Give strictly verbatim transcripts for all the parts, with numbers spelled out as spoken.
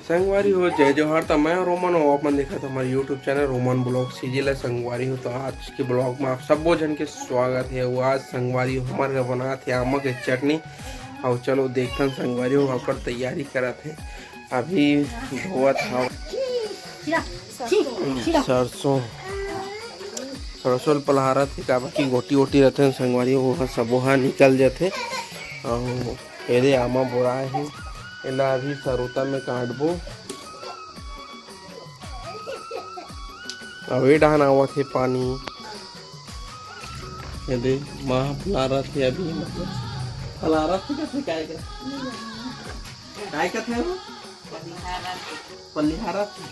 संगवारी हो, जय जोहार। त मैं रोमन, अउ आप मन देखत हमारे YouTube channel Roman blog CG ला। संगवारी हो, त आज के ब्लॉग में आप सबो झन के स्वागत हे। अउ आज संगवारी हो, हमर घर बनात हे आमा के चटनी। अउ चलो देखथन संगवारी हो, ओकर तैयारी करत हे, अभी धोवत हव। सरसों, सरसों ल पलहारत हे, काबर कि गोटी वोटी रथे संगवारी हो, ओहा सबो ह निकल जथे। अउ एदे आमा बोराए हे, एला अभी सरोता में काटबो। अउ ए डहान आवत हे पानी। एदे माँ पलहारत हे अभी, मतलब पलहारत हे, कथे काय का? काय कथे वो? पलिहारत हे।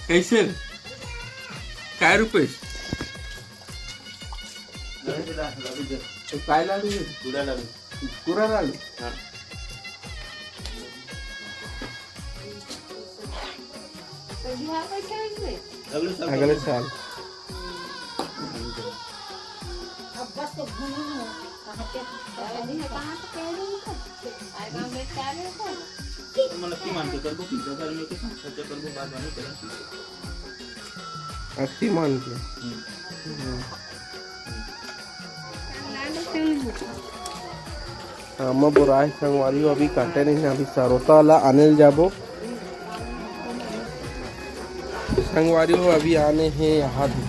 कैसे? काय रुपये? तो काय लाडू हे? पूरा लाडू। पूरा लाडू? हाँ। अगले साल। अगले साल। अब बस तो घूमो, कहाँ पे, कहाँ पे, कहाँ पे, कहाँ पे, कहाँ पे, कहाँ पे, कहाँ पे, मतलब की मान के करबो कि घर में के साथ खर्चा करबो, बात बात करबो। अक्ति मान के। हम्म। हम्म। आमा बोराए संगवारी हो, अभी काटे नहीं हे, अभी सरोता ला आने ल जाबो। संगवारी हो, अभी आने हे यहाँ भी।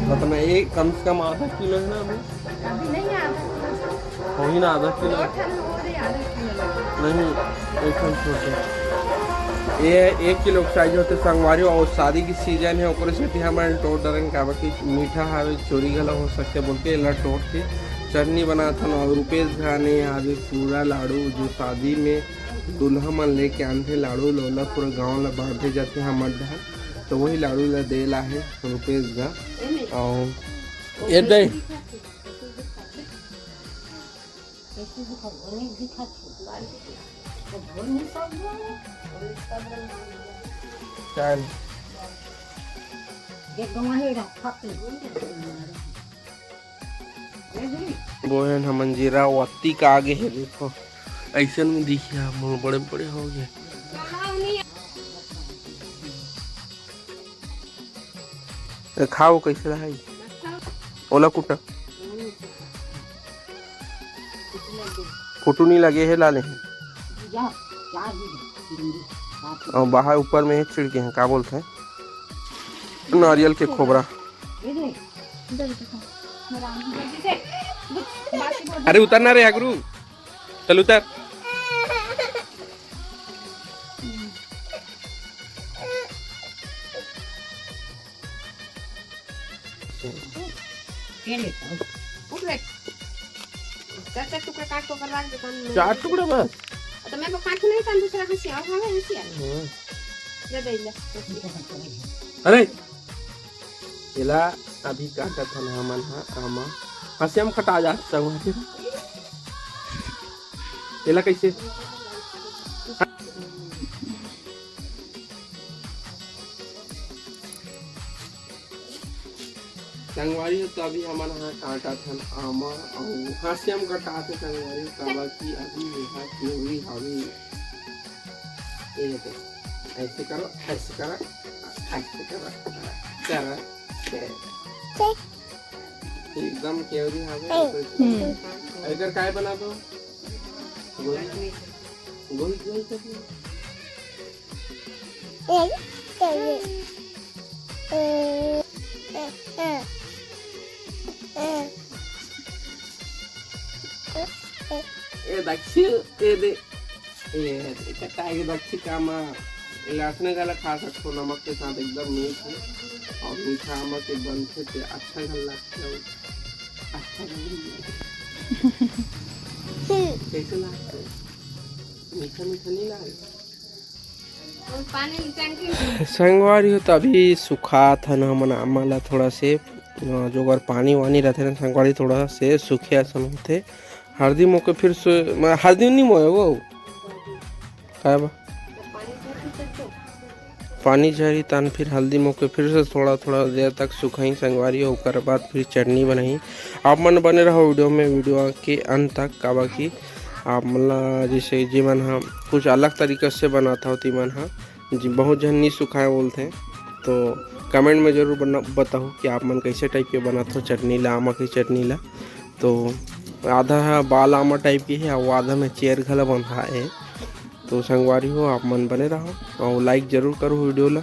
मतलब एक कम से कम आधा किलो हे ना अभी? अभी नहीं आधा किलो। वही ना, आधा किलो। दो ठन हो रही, आधा किलो लगे। नहीं, एक ठन छोटे। ये एक किलो के साइज होथे संगवारी हो, अउ शादी के सीजन हे, ओकरे सेती हमन टोट डरन, काबर कि मीठा हवे, चोरी घला हो सकथे बोल के एला टोट के चटनी बनाथन। अउ रुपेश घा ने आज पूरा लाडू, जो शादी में दूल्हा मन लेके आनथे लाडू, लोला पूरा गांव ला बांटे जाथे हमर डहर, तो वही लाडू ला दे ला हे रुपेश घा। अउ ए दे। चल। बोहेन हमन जीरा वत्ती का आगे हे, देखो, ऐसन में दिखिया, मुंह बड़े बड़े हो गए। ए, खाओ, कैसे रहा है? ओला कुटा। फोटो नहीं लगे हे, लाने हे। और बाहर ऊपर में हे, छिड़के हैं, का बोलते हैं? नारियल के खोबरा। अरे उतरना रे, अगरू। चल उतर। ये ले, उठ बेट। चार चार टुकड़ा काट के ओकर बाद दुकान में चार टुकड़ा बस? तो मैं वो काटू नहीं था, दूसरा हंसिया, और हमें हंसिया। हाँ। ले दे, ले। अरे, एला अभी काटत हन हमन ह आमा। हंसिया में कटा जा, संगवारी। एला कैसे? संगवारी हो, तो अभी हमन ह काटत हन आमा अउ हंसिया में कटात हे संगवारी हो, काबर कि अभी एहा केवरी हवे। ये देखो, ऐसे करो, ऐसे करो, ऐसे करो, करो, करो। एकदम केवरी हवे। हम्म। एकर काय बना दो? गोल, गोल, गोल कर दो। ए दक्षिण, ए दे। ए, ए, कटाई के दक्षिका म इलासने घला खा सकथो, नमक के साथ एकदम मीठ हे। अउ मीठा आमा के बनथे ते अच्छा घला लगथे, अउ अच्छा घला लगथे। कैसे लगथे? मीठा मीठा नहीं लगे? संगवारी हो, त अभी सुखात हन हमन आमा ला थोड़ा से, अ, जो अगर पानी वानी रहथे ना संगवारी, थोड़ा से सूखे असन होथे। हरदी मोके फिर से, मैं हरदी नहीं मोए वो। काय बा? पानी झरही, तहान फिर हल्दी मोके फिर से थोड़ा थोड़ा देर तक सुखाही संगवारी हो, ओकर बाद फिर चटनी बनाही। आप मन बने रहो वीडियो में, वीडियो के अंत तक, काबर कि आप मन ला जैसे जे मन ह कुछ अलग तरीका से बनात हो, ती मन ह जी बहुत झन नहीं सुखाए बोलते, तो कमेंट में जरूर बना बताओ कि आप मन कैसे टाइप के बनात हो चटनी ला, आमा के चटनी ला। तो आधा ह बाल आमा टाइप के है और आधा में चेर घला बंधा है। तो संगवारी हो, आप मन बने रहो और लाइक जरूर करो वीडियो ला।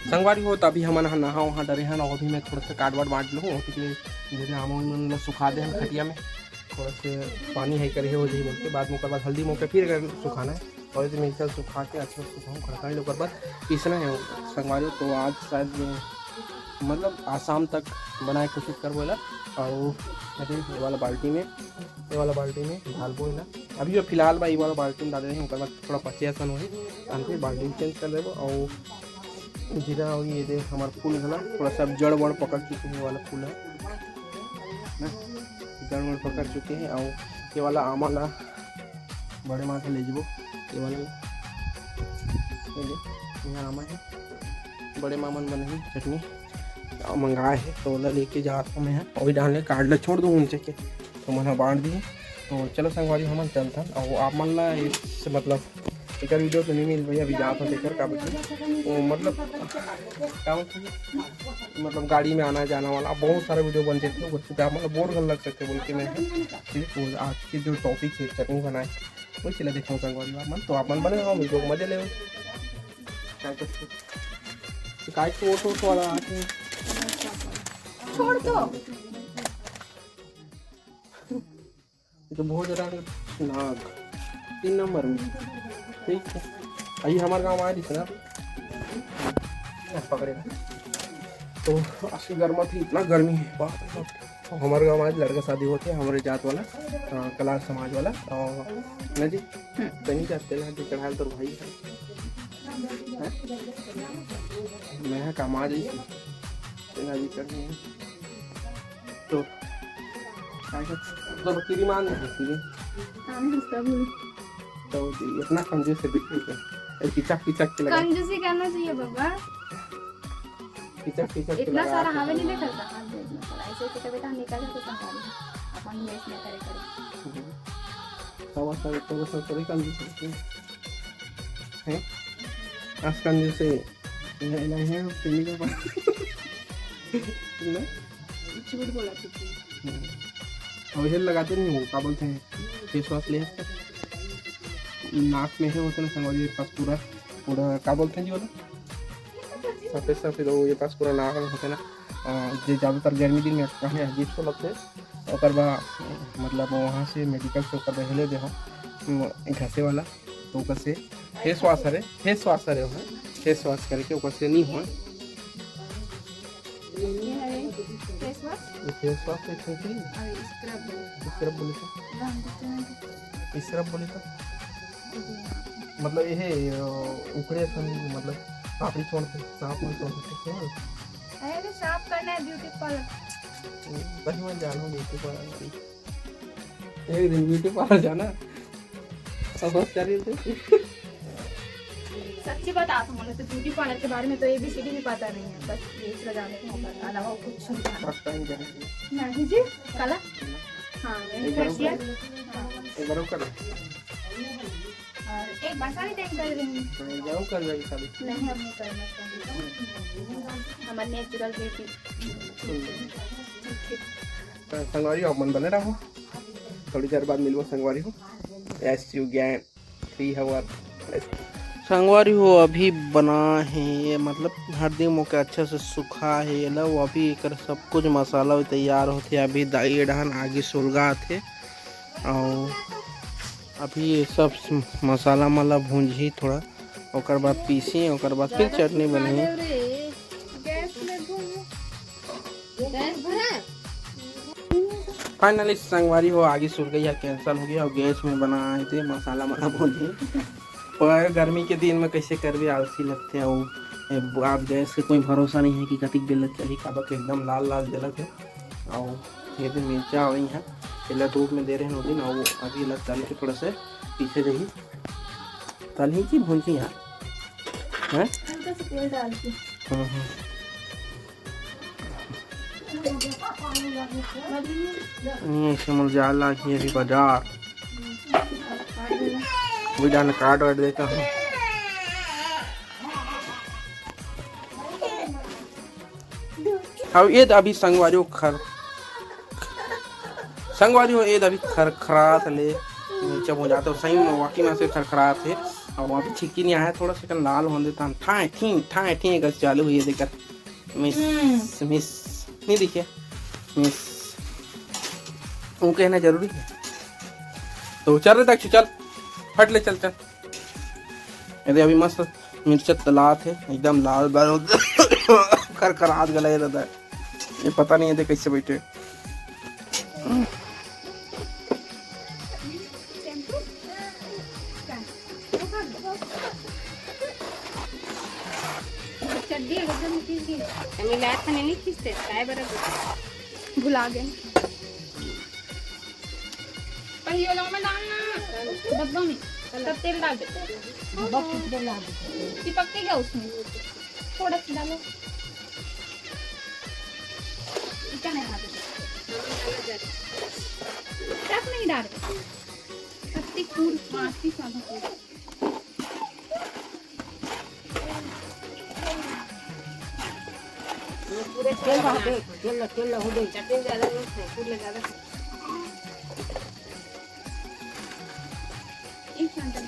संगवारी हो, तो अभी हमन ह नहा वहा डरे हन और अभी मैं थोड़ा सा काट वाट बांट लूँ, ओती के जैसे हम मन ला सुखा दे हन खटिया में, थोड़ा से पानी है करे हो जाही बोल के, बाद में ओकर बाद हल्दी मोके फिर अगर सुखाना है और इसे मिक्सर सुखा के अच्छा से सुखाऊँ खड़का ले ओकर बाद पीसना है संगवारी। तो आज शायद मतलब आज शाम तक बनाए कोशिश करबो एला। और अरे ये वाला बाल्टी में, ये वाला बाल्टी में डालबो एला। अभी जो फिलहाल बा ये वाला बाल्टी में डाले रहे, ओकर बाद थोड़ा पचे असन होही, हम फिर बाल्टी में चेंज कर लेबो। और जीरा और ये दे हमार फूल घला थोड़ा सा जड़ वड़ पकड़ चुके हैं, ये वाला फूल है ना, जड़ वड़ पकड़ चुके हैं। और ये वाला आमा ला बड़े माँ से ले जबो, ये वाला, ये दे, ये आमा है, बड़े माँ मन बनही चटनी, और मंगाए है तो ओला लेके जात हूँ मैं, वही डालने कार्ड ला छोड़ दूँ उनसे के, तो मन बांट दी। तो चलो संगवारी, हमन चलथन, और आप मन ला इस मतलब एकर वीडियो तो नहीं मिल पाई, अभी जात हूँ एकर का बची, वो मतलब का होथे, मतलब गाड़ी में आना जाना वाला बहुत सारा वीडियो बनते थे, उससे आप मतलब बोर कर लग सकते बोल के मैं सिर्फ वो आज के जो टॉपिक है चटनी बनाए, वही चला देखो संगवारी आप मन, तो आप मन बने रहो, वीडियो को मजे ले। काय करते? काय छोट छोट वाला आके छोड़ दो। ये तो बहुत ज्यादा नाग तीन नंबर में, ठीक है। अभी हमारे गाँव आए रही ना, पकड़े तो असी गर्मा थी, इतना गर्मी है, बाप रे बाप। हमारे गाँव आज लड़का शादी होते, हमारे जात वाला, अ, कलार समाज वाला, और ना जी, तनी जाते ना जी, चढ़ाल तोर भाई है। हैं? मैं है कमा जाई, तेना जी चढ़ गए। तो, काय कर, तो बकरी मान दे, बकरी। हाँ, सब। तो जी, इतना कंजूस है, बिल्कुल। ए, पिचक, पिचक के लगा। कंजूसी करना चाहिए बाबा। पिचक, पिचक के इतना लगा सारा के हवे नहीं देखल था, हाँ, दे इतना सारा। ऐसे, ऐसे कविता निकाल के संभाल। अपन भी ऐसे करे, करे। हम्म। सब असर, तो सब करे कंजूस है। हैं? आज कंजूस है। नहीं, नहीं है, पीने का पानी। नहीं? झूठ बोला तू। हम्म। और ये लगाते नहीं हो, क्या बोलते हैं? फेस वॉश ले। नाक में है होते ना, संगवारी, ये पास पूरा, पूरा, क्या बोलते हैं जी, बोलो? सफेद सफेद हो, ये पास पूरा नाक में होते ना। अ, जे ज़्यादातर गर्मी दिन में कहाँ अजीब से लगते, ओकर बा, मतलब, वहाँ से मेडिकल से ओकर बा हेले दे हो, उम, घसे वाला, तो ओकर से फेस वॉश हरे, फेस वॉश हरे हो, फेस वॉश करके ओकर से नहीं हो। ये है फेस वॉश। ये फेस वॉश तो एक ठो की? और स्क्रब। स्क्रब बोले तो? गांधी चरण। स्क्रब बोले तो? मतलब ये है, अ, उकड़े असन, मतलब पापड़ी छोड़ के, सांप मन छोड़ के, ठीक है? अरे, अरे, साफ करना है ब्यूटी पार्लर। बस मैं जाना हूँ ब्यूटी पार्लर। एक दिन ब्यूटी पार्लर जाना। अब बस चलिए तो। सच्ची बता, तुम लोग तो ब्यूटी पार्लर के बारे में तो एबीसीडी भी पता नहीं है, बस ये इसका जाने का मौका, अलावा कुछ नहीं पता। फर्स्ट टाइम जाना है। नहीं जी, कला। हाँ, मैं एक बार फेशियल। ऊपर, हाँ। एक बार ऊपर। और एक बार सारी टाइम कर देंगे। तो जाओ कर जाओ सारी। नहीं, अब नहीं करना चाहिए। हमारे नेचुरल ब्यूटी। हम्म। तो संगवारी हो, आप मन बने रहो, थोड़ी देर बाद मिलबो संगवारी हो। S U gang three hour. संगवारी हो, अभी बना है, मतलब हरदी मोके अच्छा से सुखा है, ये ला, वो अभी एकर सब कुछ मसाला भी तैयार होथे। अभी दाई डहन आगे सुलगा थे, और अभी ये सब स-, मसाला मला भूंजही थोड़ा, ओकर बाद पीसी, ओकर बाद फिर चटनी बनही। फाइनली संगवारी हो, आगे सुलगई ह कैंसिल हो गया और गैस में बना है ते मसाला मला भूंजही। पर गर्मी के दिन में कैसे करबे, आलसी लगथे। और ए, आप गैस के कोई भरोसा नहीं है कि कतिक बेर लग जाही, काबर के एकदम लाल लाल जलत है। और ये दे मिर्चा और यहाँ एला धूप में दे रहे हैं दो दिन, अउ अभी एला तल के थोड़ा सा पीछे जाही। तलही की भूनही यार? हैं? हल्का सा तेल डाल के। हम्म, हम्म। नहीं, ऐसे मुझे जाए लागही अभी बाजार। वही डाल काट वाट देता हूँ। अब ये तो अभी संगवारी हो खर-, संगवारी हो, ये तो अभी खरखरात ले नीचे हो जाते हो, सही में वाकई में से खरखरात है। और वहाँ पे छिक्की नहीं आया, थोड़ा सा लाल होने देता हूँ। ठाए ठी, ठाए ठी, गैस चालू हुई है, देखकर मिस, हम्म। मिस, नहीं दिखे, मिस, वो कहना जरूरी है। तो चल रे दक्षु, चल, हट ले, चल, चल। ये दे अभी मस्त मिर्चा तलात है, एकदम लाल बाल खरखरात गला है दादा। ये पता नहीं है दे कैसे बैठे। चड्डी एकदम खींच दी। मिलात नहीं खींचते, काय बराबर। भुला गए। पहियों में डालना, डब्बा में, तब तेल डाल दे। डब्बा कितने डाल दे? चिपक के गया उसमें, थोड़ा सा डालो। इतना नहीं डाल दे। सब नहीं डाल दे। पत्ती फूल, माटी सादा फूल। तेल बहा दे, तेल ला, तेल ला, हो गई। चटनी ज्यादा मत है, फूल ज्यादा है। एक घंटा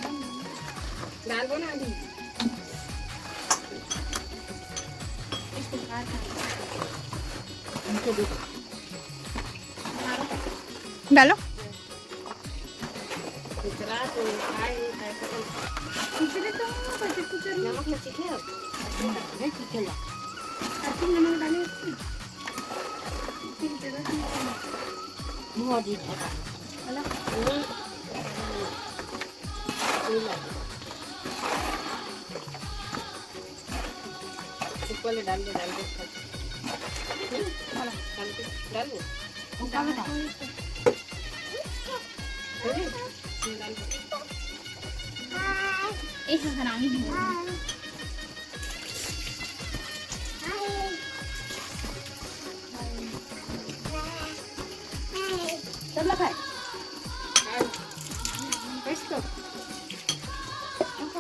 डालबो ना अभी। इसको खा खा। डालो। इतना तो खाए नहीं खाए, पता नहीं। इतने तो बजे कुकर में नमक में चिखे हो? नहीं चिखे ला। अच्छी नमक डाले इसमें। फिर जरूरत नहीं है। मुँह अजीब है। है ना? हम्म। ये ला। ऊपर ले डाल दे, डाल दे। हम्म, डाल दे, डाल दे। वो क्या बता? हम्म, ये डाल दे। ए, हाँ, हरामी है। सब ला खाए।